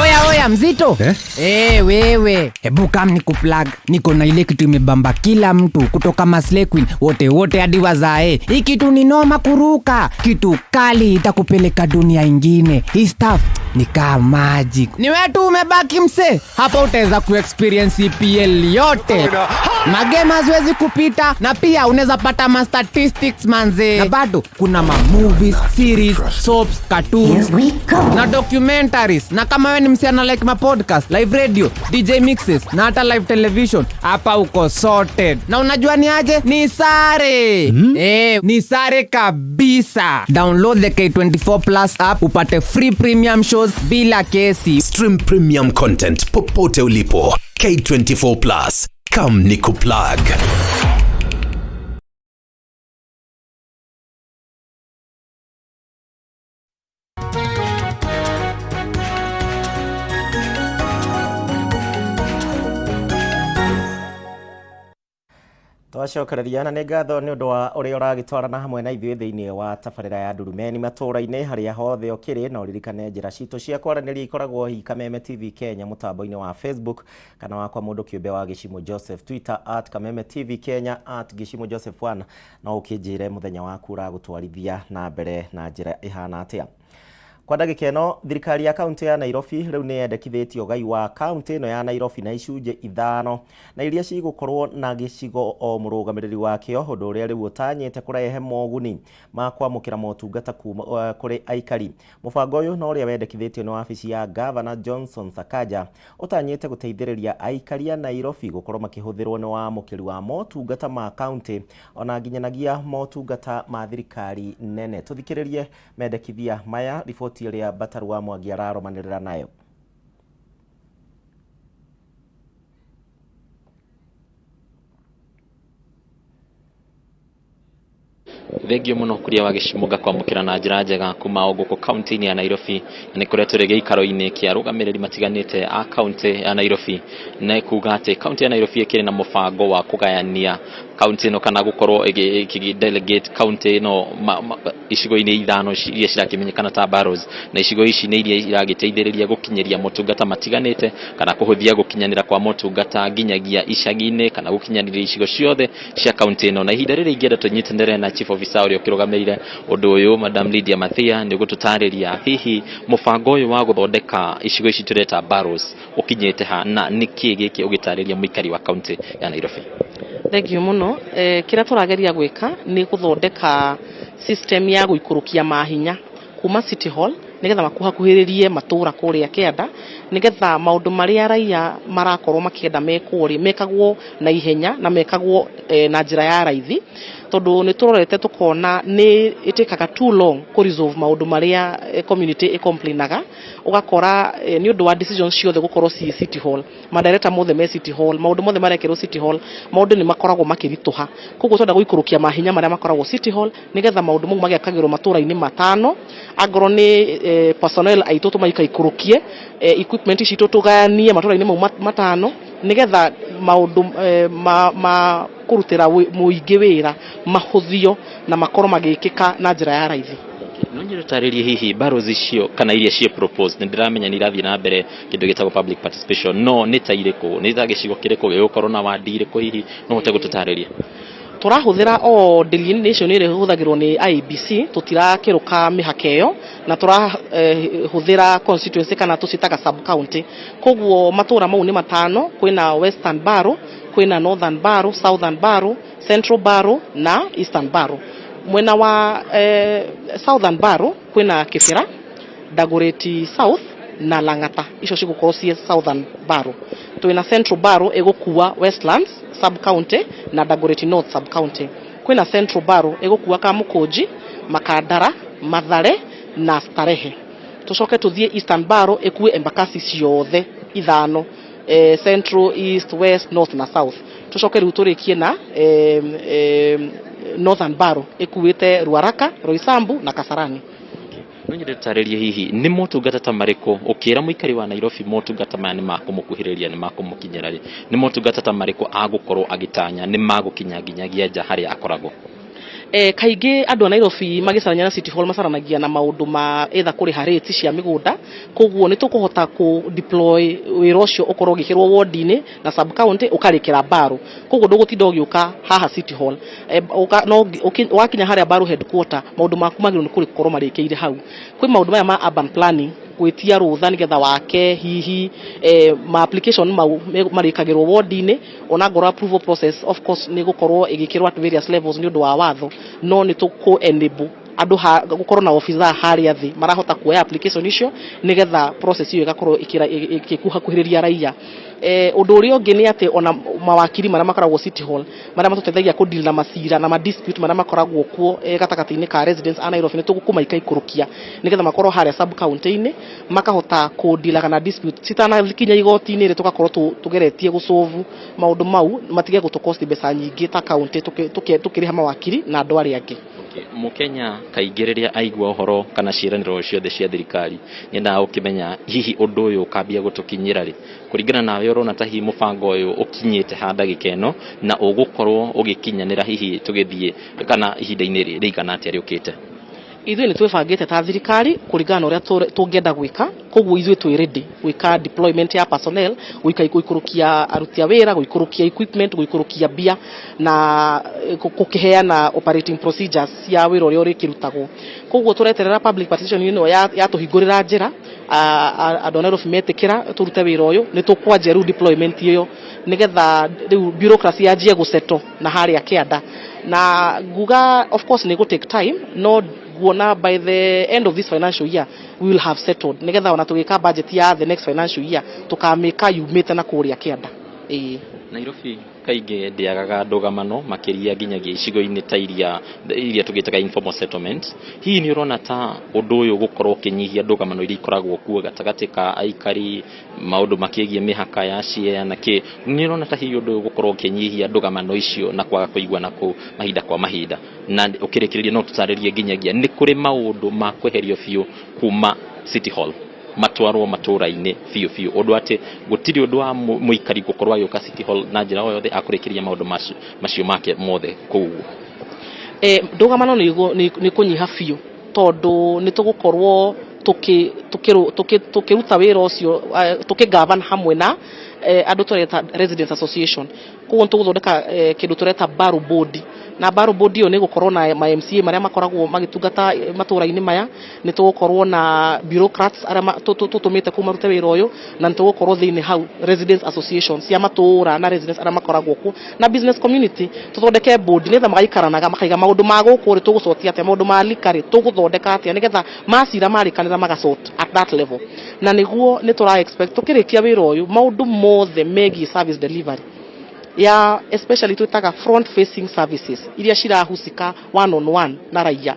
Oya oya mzito eh? Wewe hebu kam nikuplug, niko na ile kitu imebamba kila mtu kutoka Maslay Queen wote wote hadi wazae. Hii kitu ni noma kuruka, kitu kali itakupeleka dunia ingine. Hii stuff ni kama magic. Ni wewe tu umebaki mse, hapa utaweza kuexperience EPL yote. Magame haziwezi kupita na pia unaweza pata ma statistics manze. Na bado kuna ma movies, series, soaps, cartoons na documentaries. Na kama wewe ni msichana like ma podcast, live radio, DJ mixes na hata live television, hapa uko sorted. Na unajua ni aje? Ni sare. Ni sare kabisa. Download the K24 Plus app upate free premium shows bila kesi. Stream premium content popote ulipo. K24 Plus. Come nikuplug. Twacokereria na nĩ ngatho nĩ ũndũ wa ũrĩa ũragĩtwarana hamwe na ithuĩ thĩinĩ wa tabarĩra ya Ndurumeni matũũra-inĩ harĩa hothe ũkĩrĩ, na ũririkane njĩra citũ cia kwaranĩria ikoragwo hi Kameme TV Kenya mũtambo-inĩ wa Facebook kana wakwa mũndũ kĩũmbe wa Gĩcimo Joseph, Twitter at Kameme TV Kenya at Gĩcimo Joseph 1, no ũkĩnjĩre mũthenya waku ũragũtwarithia na mbere na njĩra ĩhana atĩa. Kwa ndagĩka ĩno thirikari ya kaunti ya Nairobi rĩu nĩ yendekithĩtie ũgai wa kaunti ĩno ya Nairobi na icunjĩ 5 na iria cigũkorwo na gĩcigo o mũrũgamĩrĩri wakĩo, ũndũ ũrĩa rĩu ũtanyĩte kũrehe moguni ma kwamũkĩra motungata kuma kũrĩ aikari. Mũbango ũyũ na ũrĩa wendekithĩtio nĩ wabici ya Governor Johnson Sakaja ũtanyĩte gũteithĩrĩria aikari a Nairobi gũkorwo makĩhũthĩrwo nĩ wamũkĩri wa motungata ma kaunti ona nginyanagia motungata ma thirikari nene. Tũthikĩrĩrie mendekithia maya, riboti ĩrĩa Bataru wa Mwangi araromanĩrĩra nayo. Thengio muno kuria wa Gĩcimo ngakwamũkĩra na njĩra njega kuma o gũkũ kaunti-inĩ ya Nairobi, na nĩ kũrĩa tũrĩ gĩikaro-inĩ kĩa arũgamĩrĩri matiganĩte a kaunti ya Nairobi, na kuga atĩ kaunti ya Nairobi ĩkĩrĩ na mũbango wa kũgayania Kaunti ĩno kana gũkorwo ĩgĩ delegate kaunti ĩno icigo-inĩ ithano iria cirakĩmenyekana ta boroughs, na icigo ici nĩ iria iragĩteithĩrĩria gũkinyĩria motungata matiganĩte kana kũhũthia gũkinyanĩra kwa motungata nginyagia icagi-inĩ kana gũkinyanĩria icigo ciothe cia kaunti ĩno. Na ihinda rĩrĩ ingĩenda tũnyitanĩre na chief officer ũrĩa ũkĩrũgamĩrĩire ũndũ ũyũ, Madam Lydia Mathia, nĩ gũtũtarĩria hihi mũbango ũyũ wa gũthondeka icigo ici tũreta boroughs ũkinyĩte ha, na nĩkĩ gĩkĩ ũgĩtarĩria mũikari wa kaunti ya Nairobi. Thengiũ mũno. Kĩrĩa tũrageria gwĩka nĩ gũthondeka system ya gũikũrũkia mahinya kuma City Hall nĩgetha makuhakuhĩrĩrie matũra kũrĩa kĩanda, nĩgetha maũndũ marĩa raia marakorwo makĩenda mekwo rĩ, mekagwo na ihenya na mekagwo na njĩra ya raithi, tondũ nĩ tũrorete tũkona nĩ ĩtĩkaga too long kũ resolve maũndũ marĩa community ĩcomplainaga. Ũgakora nĩ ũndũ wa decisions ciothe gũkorwo ci City Hall, madirector mothe me City Hall, maũndũ mothe marekĩrwo City Hall, maũndũ nĩ makoragwo makĩritũha. Koguo twenda gũikũrũkia mahinya marĩa makoragwo City Hall nĩgetha maũndũ mau magekagĩrwo matũra-inĩ matano. Angorwo nĩ personnel aitũ, tũmaikaikũrũkie, equipment citũ tũgayanie matũra-inĩ mau matano, nĩgetha maũndũ ma kũrutĩra mũingĩ wĩra mahũthio na makorwo magĩkĩka na njĩra ya raithi. No nyende ũtarĩrie hihi boroughs icio kana iria ciĩ proposed. Nĩ ndĩramenya nĩ irathiĩ na mbere kĩndũ gĩtagwo public participation, no nĩ ta irĩkũ, nĩ ta gĩcigo kĩrĩkũ gĩgũkorwo na wandi irĩkũ? Hihi no ũhote gũtũtarĩria? Tũrahũthĩra o delineation ĩrĩa ĩhũthagĩrwo nĩ IEBC, tũtirakĩrũka mĩhaka ĩyo, na tũrahũthĩra constituency kana tũcitaga sub county. Koguo matũra mau nĩ matano: kwĩna Western Borough, kwĩna Northern Borough, Southern Borough, Central Borough na Eastern Borough. Mwena wa Southern Borough kwĩna Kibera, Dagoretti South na Lang'ata, icio cigũkorwo ciĩ Southern Borough. Twĩna Central Borough ĩgũkua Westlands sub county na Dagoretti North sub county. Kwĩna Central Borough ĩgũkua Kamukunji, Makandara, Mathare na Starehe. Tũcoke tũthiĩ Eastern Borough ĩkue Embakasi ciothe ithano, Central, East, West, North na South. Tũcoke rĩu tũrĩkie na Northern Borough ĩkuĩte Ruaraka, Roysambu na Kasarani. No nyende tũtarĩrie hihi nĩ motungata ta marĩkũ, ũkĩra mũikari wa Nairobi motungata maya nĩ makũmũkuhĩrĩria, nĩ makũmũkinyĩra rĩ, nĩ motungata ta marĩkũ agũkorwo agĩtanya nĩ magũkinya nginyagia nja harĩa akoragwo? Kaingĩ andũ a Nairobi magĩcarania na City Hall macaranagia na maũndũ ma either kũrĩha rates cia mĩgũnda. Koguo nĩ tũkũhota kũ deploy wĩra ũcio ũkorwo ũgĩkĩrwo ward-inĩ na sub county, ũkarĩkĩra borough. Koguo ndũgũtinda ũgĩũka haha City Hall. No wakinya harĩa borough headquarter, maũndũ maku magĩrĩirwo nĩ gũkorwo marĩkĩire hau. Kwĩ maũndũ maya ma urban planning, gwĩtia rũtha nĩgetha wake hihi, ma application mau marĩkagĩrwo ward-inĩ. Ona ngorwo approval process of course nĩ gũkorwo ĩgĩkĩrwo at various levels nĩ ũndũ wa watho, no nĩ tũkũ enable andũ ha gũkorwo na officer harĩa thĩ marahota kuoya application icio, nĩgetha process ĩyo ĩgakorwo ĩgĩkuhakuhĩrĩria raia. Ũndũ ũrĩa ũngĩ nĩ atĩ ona mawakiri marĩa makoragwo City Hall, marĩa matũteithagia kũ deal na macira na ma dispute marĩa makoragwo kuo gatagatĩ-inĩ ka residents a Nairobi, nĩ tũkũmaikaikũrũkia nĩgetha makorwo harĩa sub county-inĩ, makahota kũdealaga na dispute citanakinya igoti-inĩ rĩ, tũgakorwo tũgeretie gũsolve maũndũ mau, matige gũtũ mbeca nyingĩ ta county tũkĩrĩha mawakiri na andũ arĩa angĩ. Mũkenya kaingĩ rĩrĩa aigua ũhoro kana ciĩranĩro ciothe cia thirikari, nĩendaga gũkĩmenya hihi ũndũ ũyũ ũkambia gũtũkinyĩra rĩ. Kũringana nawe, ũrona ta hihi mũbango ũyũ ũkinyĩte ha ndagĩka ĩno, na ũgũkorwo ũgĩkinyanĩra hihi tũgĩthiĩ kana ihinda-inĩ rĩigana atĩa rĩũkĩte? Ithuĩ nĩ twĩbangĩte ta thirikari kũringana na ũrĩa tũngĩenda gwĩka. Koguo ithuĩ twĩ ready gwĩka deployment ya personnel, gwĩka gũikũrũkia aruti a wĩra, gũikũrũkia equipment, gũikũrũkia mbia na gũkĩheana operating procedures cia wĩra ũrĩa ũrĩkĩrutagwo. Koguo tũreterera public participation ĩno yatũhingũrĩra njĩra, andũ a Nairobi metĩkĩra tũrute wĩra ũyũ, nĩ tũkwanjia rĩu deployment ĩyo, nĩgetha rĩu bureaucracy yanjie gũsettle na harĩa kĩanda. Na nguga of course nĩ gũ take time, no nguona by the end of this financial year we will have settled, nĩgetha ona tũgĩka budget ya the next financial year tũkamĩka yumĩte na kũrĩa kĩanda, ĩĩ. Nairobi kaingĩ ndĩagaga ndũgamano, makĩria nginyagia icigo-inĩ ta iria tũgĩtaga informal settlement. Hihi nĩ ũrona ta ũndũ ũyũ gũkorwo ũkĩnyihia ndũgamano iria ikoragwo kuo gatagatĩ ka aikari, maũndũ makĩgiĩ mĩhaka ya ciea na kĩ, nĩ ũrona ta hihi ũndũ ũyũ gũkorwo ũkĩnyihia ndũgamano icio na kwaga kũiguana kũu mahinda kwa mahinda? Na ũkĩrĩkĩrĩria, no tũtarĩrie nginyagia nĩ kũrĩ maũndũ ma kweherio biũ kuma City Hall? Matwarwo matũra-inĩ biũ biũ ũndũ atĩ gũtirĩ ũndũ wa mũikari gũkorwo agĩũka City Hall na njĩra o yothe akũrĩkĩria maũndũ macio make mothe kũu ũguo. Ndũgamano nĩ kũnyiha biũ tondũ nĩ tũgũkorwo tũkĩruta wĩra ũcio tũkĩgavana hamwe na andũ tũreta residents association. Koguo nĩ tũgũthondeka kĩndũ tũreta borough board, na borough board ĩyo nĩ ĩgũkorwo na ma MCA marĩa makoragwo magĩtungata matũra-inĩ maya, nĩ tũgũkorwo na bureaucrats arĩa tũtũmĩte kũu marute wĩra ũyũ, na nĩ tũgũkorwo thĩinĩ hau residents association cia matũra na residents arĩa makoragwo kuo na business community, tũthondeke board nĩgetha magaikaranaga makaiga maũndũ ma gũkũ rĩ tũgũcotia atĩa, maũndũ ma lika rĩ tũgũthondeka atĩa, nĩgetha macira marĩkanĩra magasort at that level. Na nĩguo nĩ tũra expect tũkĩrĩkia wĩra ũyũ maũndũ mothe megiĩ service delivery ya especially twĩtaga front facing services iria cirahusika one on one na raia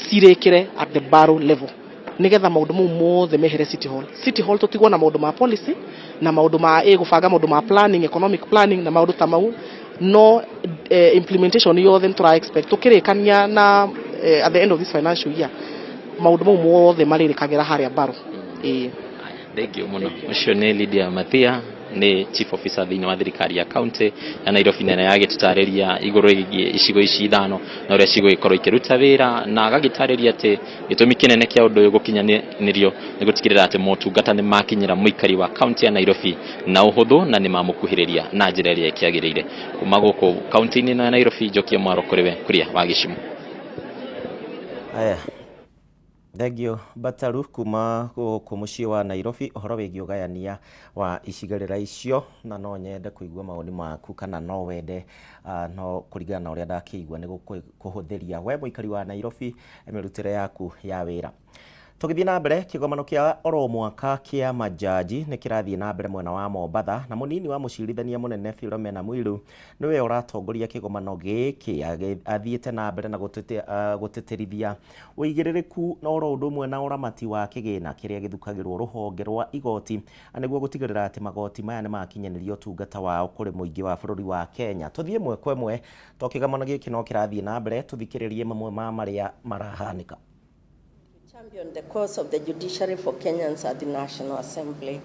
cirĩkĩre at the borough level, nigetha maũndũ mau mothe mehere City Hall. City Hall tũtigwo na maũndũ ma policy na maũndũ ma gũbanga maũndũ ma planning, economic planning na maũndũ ta mau, no implementation yothe nĩ tũra expect tũkĩrĩkania na at the end of this financial year maũndũ mau mothe marĩrĩkagĩra harĩa borough. Ĩĩ. Thank you mũno. Ũcio nĩ Lydia Mathia, nĩ chief officer thĩinĩ wa thirikari ya county ya Nairobi nene, yagĩtũtarĩria igũrũ rĩgiĩ icigo ici ithano na ũrĩa cigũgĩkorwo ikĩruta wĩra, na agagĩtarĩria atĩ gĩtũmi kĩnene kĩa ũndũ ũyũ gũkinyanĩrio nĩ gũtigĩrĩra atĩ motungata nĩ makinyĩra mũikari wa county ya Nairobi na ũhũthũ na nĩ mamũkuhĩrĩria na njĩra ĩrĩa ĩkĩagĩrĩire. Kuma gũkũ kaunti-inĩ ya Nairobi, njokie mwaro kũrĩ we Kuria wa Gĩcimu. Aya, thengio Bataru kuma gũkũ mũciĩ wa Nairobi ũhoro wĩgiĩ ũgayania wa icigĩrĩra icio, na no nyende kũigua mawoni maku kana no wende no kũringana na ũrĩa ndakĩigua nĩ kũhũthĩria we mũikari wa Nairobi mĩrutĩre yaku ya wĩra. Tũgĩthiĩ na mbere, kĩgomano kĩa oro mwaka kĩa majaji nĩ kĩrathiĩ na mbere mwena wa Mombatha, na mũnini wa mũcirithania mũnene Philomena Mwilu nĩwe ũratongoria kĩgomano gĩkĩ, athiĩte na mbere na gũtĩtĩrithia ũigĩrĩrĩku na oro ũndũ ũmwe na ũramati wa kĩgĩna kĩrĩa gĩthukagĩrwo rũhonge rwa igoti nĩguo gũtigĩrĩra atĩ magoti maya nĩ makinyanĩria ũtungata wao kũrĩ mũingĩ wa bũrũri wa Kenya. Tũthiĩ ĩmwe kwa ĩmwe to kĩgomano gĩkĩ no kĩrathiĩ na mbere, tũthikĩrĩrie mamwe ma marĩa marahanĩka. Champion the cause of the judiciary for Kenyans at the National Assembly.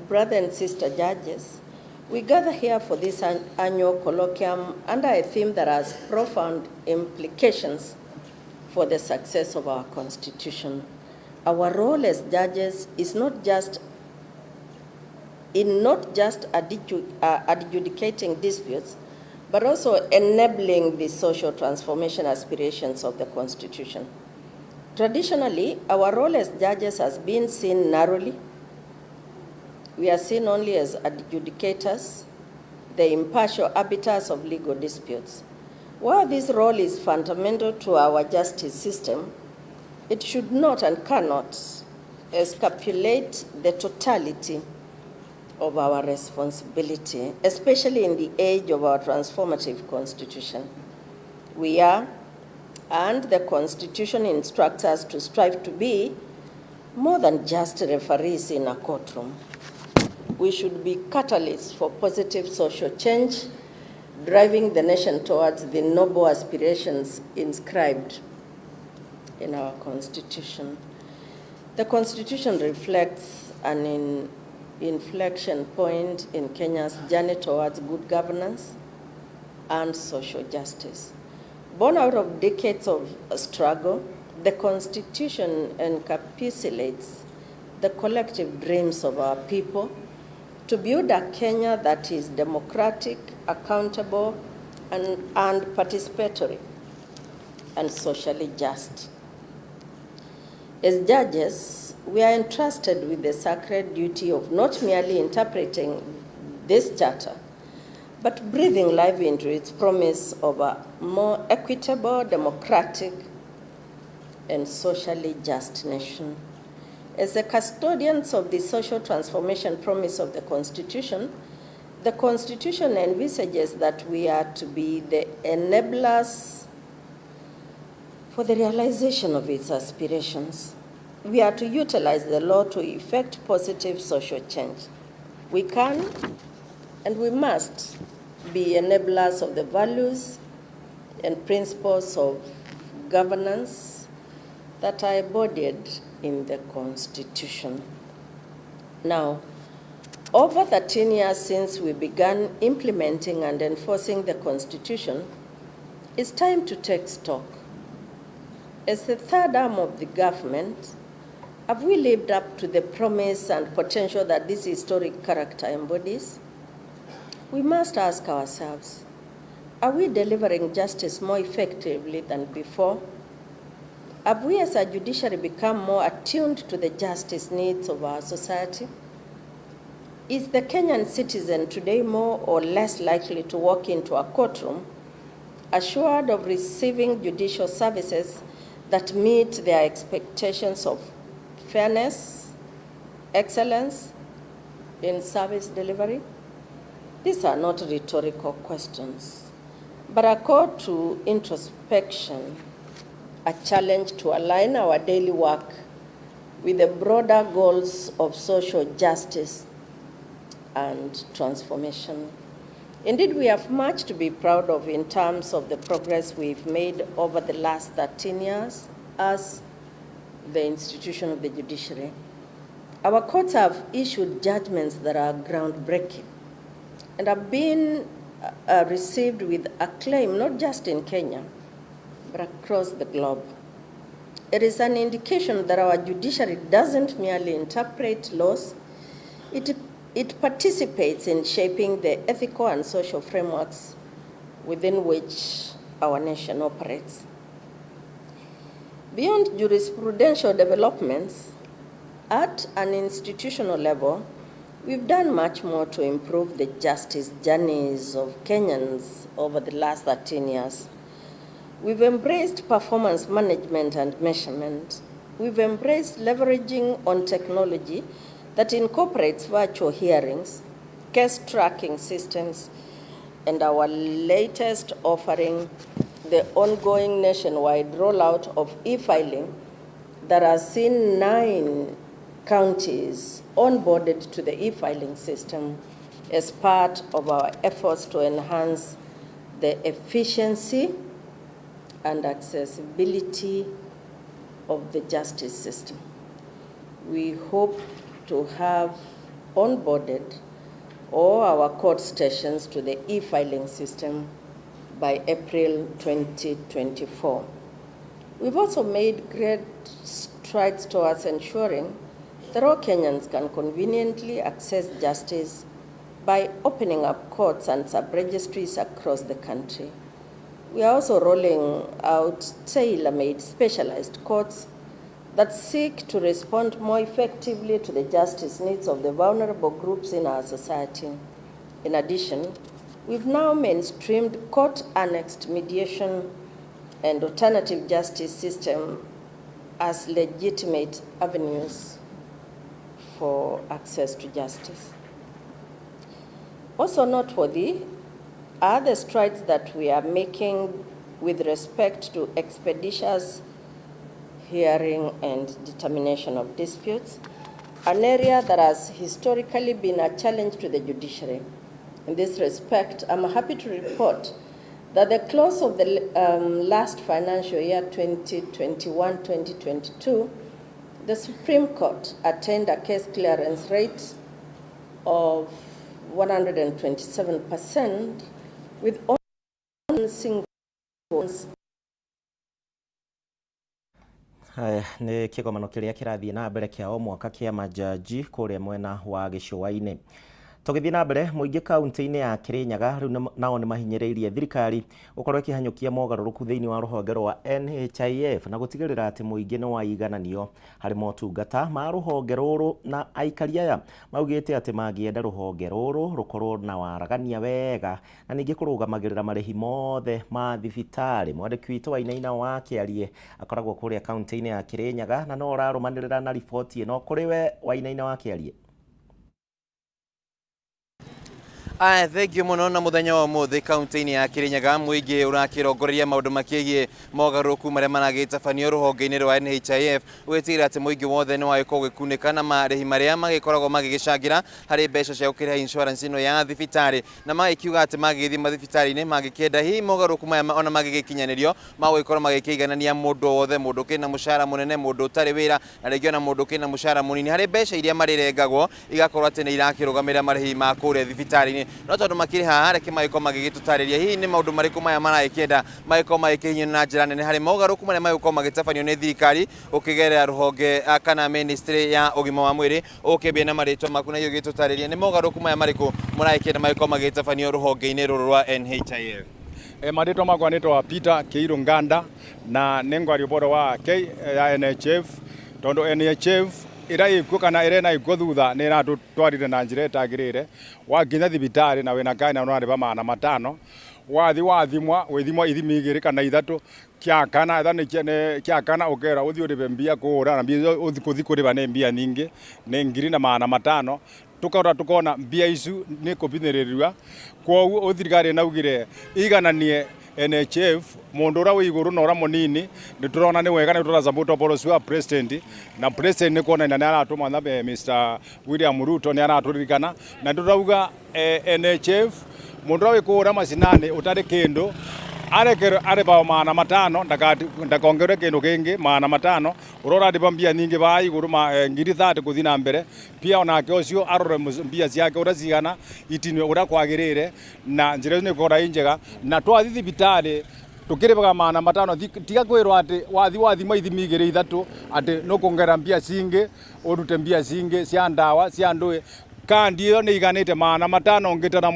Brother and sister judges, we gather here for this annual colloquium under a theme that has profound implications for the success of our Constitution. Our role as judges is not just adjudicating disputes, but also enabling the social transformation aspirations of the Constitution. Traditionally, our role as judges has been seen narrowly. We are seen only as adjudicators, the impartial arbiters of legal disputes. While this role is fundamental to our justice system, it should not and cannot encapsulate the totality of our responsibility, especially in the age of our transformative constitution. We are, and the Constitution instructs us to strive to be, more than just referees in a courtroom. We should be catalysts for positive social change, driving the nation towards the noble aspirations inscribed in our Constitution. The Constitution reflects an inflection point in Kenya's journey towards good governance and social justice. Born out of decades of struggle, the Constitution encapsulates the collective dreams of our people to build a Kenya that is democratic, accountable, and participatory, and socially just. As judges, we are entrusted with the sacred duty of not merely interpreting this charter, but breathing life into its promise of a more equitable, democratic, and socially just nation. As the custodians of the social transformation promise of the Constitution envisages that we are to be the enablers for the realization of its aspirations. We are to utilize the law to effect positive social change. We can and we must be enablers of the values and principles of governance that are embodied in the Constitution. Now, over 13 years since we began implementing and enforcing the Constitution, it's time to take stock. As the third arm of the government, have we lived up to the promise and potential that this historic character embodies? We must ask ourselves, are we delivering justice more effectively than before? Have we as a judiciary become more attuned to the justice needs of our society? Is the Kenyan citizen today more or less likely to walk into a courtroom assured of receiving judicial services that meet their expectations of fairness, excellence in service delivery? These are not rhetorical questions, but a call to introspection, a challenge to align our daily work with the broader goals of social justice and transformation. Indeed, we have much to be proud of in terms of the progress we've made over the last 13 years as the institution of the judiciary. Our courts have issued judgments that are groundbreaking and have been received with acclaim, not just in Kenya, but across the globe. It is an indication that our judiciary doesn't merely interpret laws, it participates in shaping the ethical and social frameworks within which our nation operates. Beyond jurisprudential developments, at an institutional level, we've done much more to improve the justice journeys of Kenyans over the last 13 years. We've embraced performance management and measurement. We've embraced leveraging on technology that incorporates virtual hearings, case tracking systems, and our latest offering, the ongoing nationwide rollout of e-filing that has seen 9 counties onboarded to the e-filing system as part of our efforts to enhance the efficiency and accessibility of the justice system. We hope to have onboarded all our court stations to the e-filing system by April 2024. We've also made great strides towards ensuring that all Kenyans can conveniently access justice by opening up courts and sub-registries across the country. We are also rolling out tailor-made specialized courts that seek to respond more effectively to the justice needs of the vulnerable groups in our society. In addition, we've now mainstreamed court-annexed mediation and alternative justice system as legitimate avenues for access to justice. Also noteworthy are the strides that we are making with respect to expeditious hearing and determination of disputes, an area that has historically been a challenge to the judiciary. In this respect, I'm happy to report that the close of the last financial year, 2021-2022, the Supreme Court attained a case clearance rate of 127% with only single. Haya nä kä gomano kä rä a kä rathiä na mbere kä a o mwaka kä a majaji kå rä a mwena wa gĩcũa-inĩ. Tũgĩthiĩ na mbere, mũingĩ kaunti-inĩ ya Kirinyaga rĩu nao nĩ mahinyĩrĩirie thirikari gũkorwo ĩkĩhanyũkia mogarũrũku thĩinĩ wa rũhonge rwa NHIF na gũtigĩrĩra atĩ mũingĩ nĩ waigananio harĩ motungata ma rũhonge rũrũ, na aikari aya maugĩte atĩ mangĩenda rũhonge rũrũ rũkorwo na waragania wega na ningĩ kũrũgamagĩrĩra marĩhi mothe ma thibitarĩ. Mwandĩki witũ Wainaina wa Kĩarie akoragwo kũrĩa kaunti-inĩ ya Kirinyaga na no ũrarũmanĩrĩra na riboti ĩno. Kũrĩ we Wainaina wa Kĩarie. Aya, thengiũ mũno. Na mũthenya wa ũmũthĩ kaunti-inĩ ya Kirinyaga mũingĩ ũrakĩrongoreria maũndũ makĩgiĩ mogarũrũku marĩa maragĩtabanio rũhonge-inĩ rwa NHIF, ũgĩtigĩrĩra atĩ mũingĩ wothe nĩ wagĩkorwo ũgĩkunĩka na marĩhi marĩa magĩkoragwo magĩgĩcangĩra harĩ mbeca cia gũkĩrĩha insurance ĩno ya thibitarĩ, na magĩkiuga atĩ magĩgĩthiĩ mathibitarĩ-inĩ mangĩkĩenda hihi mogarũrũku maya ona magĩgĩkinyanĩrio magũgĩkorwo magĩkĩiganania mũndũ o wothe, mũndũ ũkĩrĩ na mũcara mũnene, mũndũ ũtarĩ wĩra, na rĩngĩ ona mũndũ ũkĩrĩ na mũcara mũnini, harĩ mbeca iria marĩrengagwo igakorwo atĩ nĩ irakĩrũgamĩrĩra marĩhi ma kũrĩa thibitarĩ-inĩ. No tondũ makĩrĩ haha, reke magĩkorwo magĩgĩtũtarĩria hihi nĩ maũndũ marĩkũ maya maragĩkĩenda magĩkorwo magĩkĩhinyio na njĩra nene harĩ mogarũrũku marĩa magũkorwo magĩtabanio nĩ thirikari gũkĩgerera rũhonge kana ministry ya ũgima wa mwĩrĩ. Ũkĩambia na marĩtwa maku na ũgĩtũtarĩria nĩ mogarũrũku maya marĩkũ mũragĩkĩenda magĩkorwo magĩtabanio rũhonge-inĩ rũrũ rwa NHIF. Marĩtwa makwa nĩtwa Peter Kĩirũ Nganda, na nĩ ngwaria ũboro wa K ya NHIF, tondũ NHIF ĩrĩa ĩkuo kana ĩrĩa ĩna ĩkuo thutha nĩ ĩratũtwarire na njĩra ĩtagĩrĩire. Wakinya thibitarĩ na wĩna ngari na ũrarĩba 500, wathi wathimwa wĩthimwa ithimi igĩrĩ kana ithatũ, kĩa kana etha nĩ kĩa kana ũkerwo ũthiĩ ũrĩbe mbia kũũra, na mbia icio ũthiĩ kũrĩba nĩ mbia nyingĩ, nĩ 1500. Tũkarora tũkona mbia icu nĩ kũbinyĩrĩrua. Kwoguo thirikari ĩnaugire igananie NHIF, mũndũ ũrĩa wĩ igũrũ na ũrĩa mũnini. Nĩ tũrona nĩ wega, nĩ tũra support policy wa president, na president nĩ kuonania nĩ aratũmanya. Mr William Ruto nĩ aratũririkana, na tũrauga NHIF, mũndũ ũrĩa wĩ kũũrĩa macinani ũtarĩ kĩndũ arekerwo arĩbao 500, ndakongerwe kĩndũ kĩngĩ 500. Ũrĩa ũrarĩba mbia nyingĩ baa igũrũ ma 30,000 gũthiĩ na mbere, pia onake ũcio arore mbia ciake ũrĩa cigana, itinio ũrĩa kwagĩrĩire, na njĩra ĩyo nĩ ĩkorwo ĩ njega. Na twathiĩ thibitarĩ tũkĩrĩbaga 500, tiga kwĩrwo atĩ wathi wathima ithimi igĩrĩ ithatũ atĩ nũkuongerera mbia cingĩ, ũrute mbia cingĩ cia ndawa cia ndũĩ. Kandi ĩyo nĩ iganĩte 500 ũngĩtara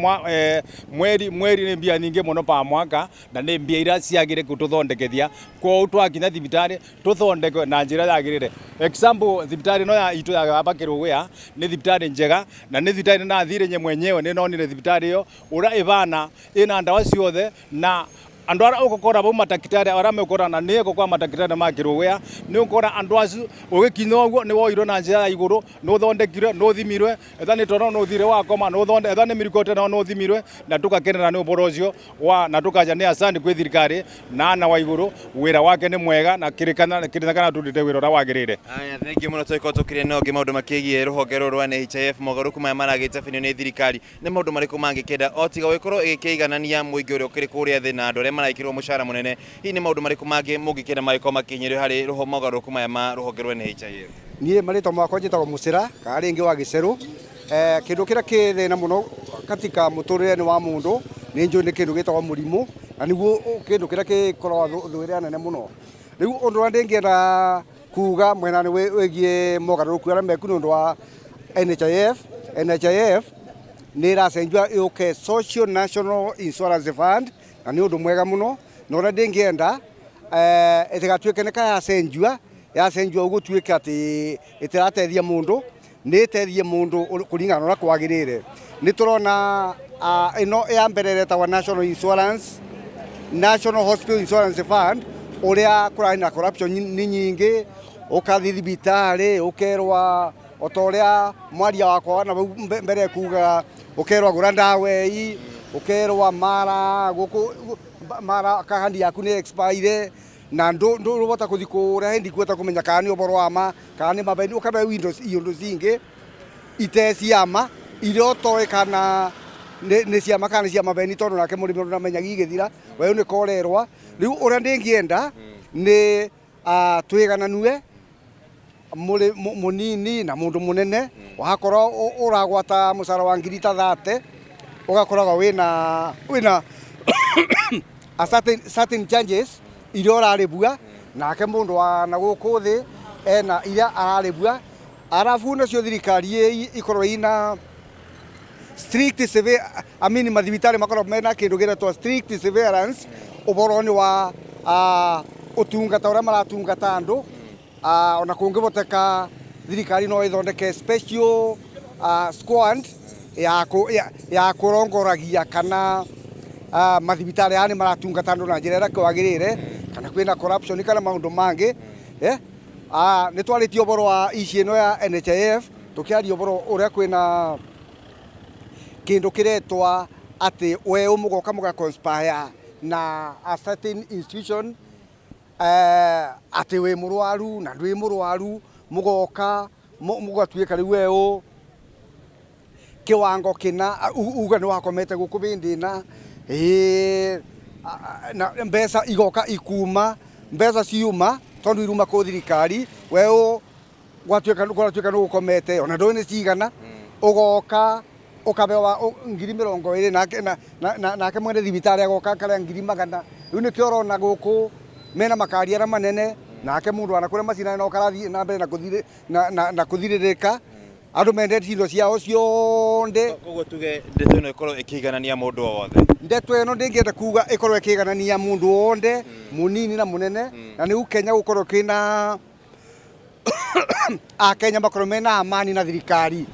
mweri mweri nĩ mbia nyingĩ mũno pa mwaka, na nĩ mbia iria ciagĩrĩire gũtũthondekethia. Kwoguo twakinya thibitarĩ tũthondekwe na njĩra yagĩrĩire. Example, thibitarĩ ĩno ya itũ ya hapa Kĩrũgũya nĩ thibitarĩ njega, na nĩ thibitarĩ ndathire nye mwenyewe, nĩ nonire thibitarĩ ĩyo ũrĩa ĩbana, ĩna ndawa ciothe, na andũ arĩa ũgũkora bau matakitari arĩa megũkora na nĩ kwa matakitari ma Kĩrũgũya, nĩ ũkora andũ acu ũgĩkinya ũguo nĩ woirwo na njĩra ya igũrũ, nĩ ũthondekirwe, nĩ ũthimirwe, etha nĩ toro nĩ ũthire wakoma, nĩ ũthonde, etha nĩ mĩriko tena nĩ ũthimirwe, na tũgakenera nĩ ũboro ũcio wa na tũkaja nĩ asante kwĩ thirikari na ana wa igũrũ, wĩra wake nĩ mwega na kĩrĩkana kĩrĩkana tũrutĩte wĩra ũrĩa wagĩrĩire. Aya, thengiũ mũno. Tũgĩkorwo tũkĩrĩa na ũngĩ maũndũ makĩgiĩ rũhonge rũrũ rwa NHIF, mogarũrũku maya maragĩtabanio nĩ thirikari, nĩ maũndũ marĩkũ mangĩkĩenda o tiga gũgĩkorwo ĩgĩkĩiganania mũingĩ ũrĩa ũkĩrĩ kũrĩa thĩ na andũ arĩa maragĩkĩrwo mũcara mũnene? Hihi nĩ maũndũ marĩkũ mangĩ mũngĩkĩenda magĩkorwo makĩhinyĩrĩrio harĩ mogarũrũku maya ma rũhonge rwa NHIF? Niĩ marĩtwa makwa njĩtagwo Mũcĩra kana rĩngĩ wa Gĩcerũ. Kĩndũ kĩrĩa kĩ thĩna mũno katika mũtũrĩre-inĩ wa mũndũ nĩ njũĩ nĩ kĩndũ gĩtagwo mũrimũ, na nĩguo kĩndũ kĩrĩa gĩkoragwo thũ ĩrĩa nene mũno. Rĩu ũndũ ũrĩa ndĩngĩenda kuga mwena-inĩ wĩgiĩ mogarũrũku arĩa mekuo nĩ ũndũ wa NHIF, NHIF nĩ ĩracenjio yũke Social National Insurance Fund, na nĩ ũndũ mwega mũno. Na ũrĩa ndĩngĩenda ĩtigatuĩke nĩ ka yacenjua yacenjua gũtuĩke atĩ ĩtirateithia mũndũ, nĩ ĩteithie mũndũ kũringana na ũrĩa kwagĩrĩire. Nĩ tũrona ĩno ya mbere ĩretagwo National Insurance, National Hospital Insurance Fund, ũrĩa kũrarĩ na corruption nĩ nyingĩ, ũkathiĩ thibitarĩ ũkerwa o ta ũrĩa mwaria wakwa na hau mbere kugaga, ũkerwa gũra ndawa ĩi, ũkerwa mara gũkũ mara kandi yaku nĩ expire, na ndũrũbota kũthi kũrĩa hĩndĩ kuhota kũmenya kana nĩ ũboro wa ma kana nĩ mabeni, ũkaheo indo indo cingĩ ite cia ma iria ũtoĩ kana nĩ cia ma kana nĩ cia mabeni, tondũ nake mũrĩmi ndamenyaga igĩthira weũ nĩ korerwa. Rĩu ũrĩa ndĩngĩenda nĩ twĩgananue mũrĩ mũnini na mũndũ mũnene. Wakorwo ũragwata mũcara wa ngiri ta 30, ũgakoragwo wĩna a certain charges iria ũrarĩbua, nake mũndũ wa na gũkũ thĩ ena iria ararĩbua. Arabu nacio thirikari ĩkorwo ina strict survey, I mean mathibitarĩ makorwo mena kĩndũ gĩretwo strict surveillance ũboro-inĩ wa ũtungata ũrĩa maratungata andũ. Ona kũngĩhoteka thirikari no ĩthondeke special squad ya kũrongoragia kana mathibitarĩ aya nĩ maratungata andũ na njĩra ĩrĩa kwagĩrĩire, kana kwĩna corruption kana maũndũ mangĩ. Nĩ twarĩtie ũboro wa issue ĩno ya NHIF, tũkĩaria ũboro ũrĩa kwĩna Kindu kiretwa ati we umugoka muga conspire na a certain institution, ati wi murwaru na ndwi murwaru, mugoka mugatuika riu we kiwango kina uga ni wakomete guku bindi na na mbeca igoka ikuma mbeca ciuma tondu iruma ku thirikari we gwatuika gwatuika ni gukomete ona ndui ni cigana, ugoka ukabewa 20,000 nake nake mwene thibitari agoka karia 100,000. Riu nikio urona guku mena makari aria manene nake mundu ana kuria macinani no karathie na mbere na kuthiririka andu mendete indo ciao cionde. Koguo tuge ndeto ĩno ĩkorwo ĩkĩiganania mũndũ o wothe. Ndeto ĩno ndĩngĩenda kuga ĩkorwo ĩkĩiganania mũndũ wothe, mũnini na mũnene, na nĩu Kenya gũkorwo kĩna Akenya makorwo mena amani na thirikari.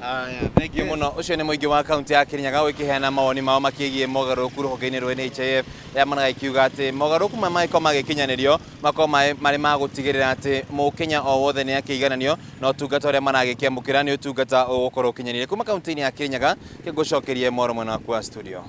Thank you muno. Ucio nĩ mũingĩ wa kaunti ya Kirinyaga ũkĩheana mawoni mao makĩgiĩ mogarũrũku rũhonge-inĩ rwa NHIF rĩa maragĩkiuga atĩ mogarũrũku maya mangĩkorwo magĩkinyanĩrio makorwo marĩ ma gũtigĩrĩra atĩ mũkenya o wothe nĩ akĩigananio na ũtungata ũrĩa maragĩkĩamũkĩra nĩ ũtungata ũgũkorwo ũkinyanĩire. Kuma kaunti-inĩ ya Kirinyaga kĩngũcokerie mwaro mwena waku wa studio.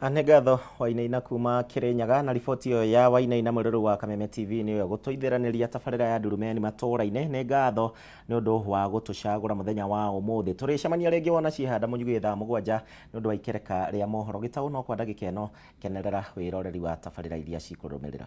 Nĩ ngatho Wainaina kuma Kirinyaga na riboti ĩyo ya Wainaina mũrĩrũ wa Kameme TV nĩyo gũtũithĩranĩria tabarĩra ya Ndurumeni matũũra-inĩ. Nĩ ngatho nĩ ũndũ wa gũtũcagũra mũthenya wa ũmũthĩ. Tũrĩcemania rĩngĩ wona cihanda mũnyugĩ thaa 7 nĩ ũndũ wa ikereka rĩa mohoro. Gĩtaũ no kwa ndagĩka ĩno kenerera wĩroreri wa tabarĩra iria cikũrũmĩrĩra.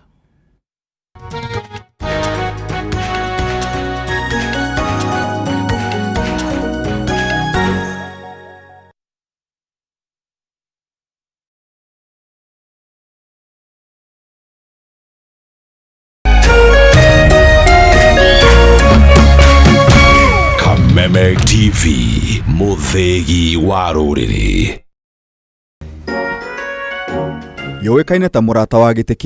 Kameme TV, mũthĩgi wa rũrĩrĩ. Yũĩkaine ta mũrata wa gĩtĩ kĩa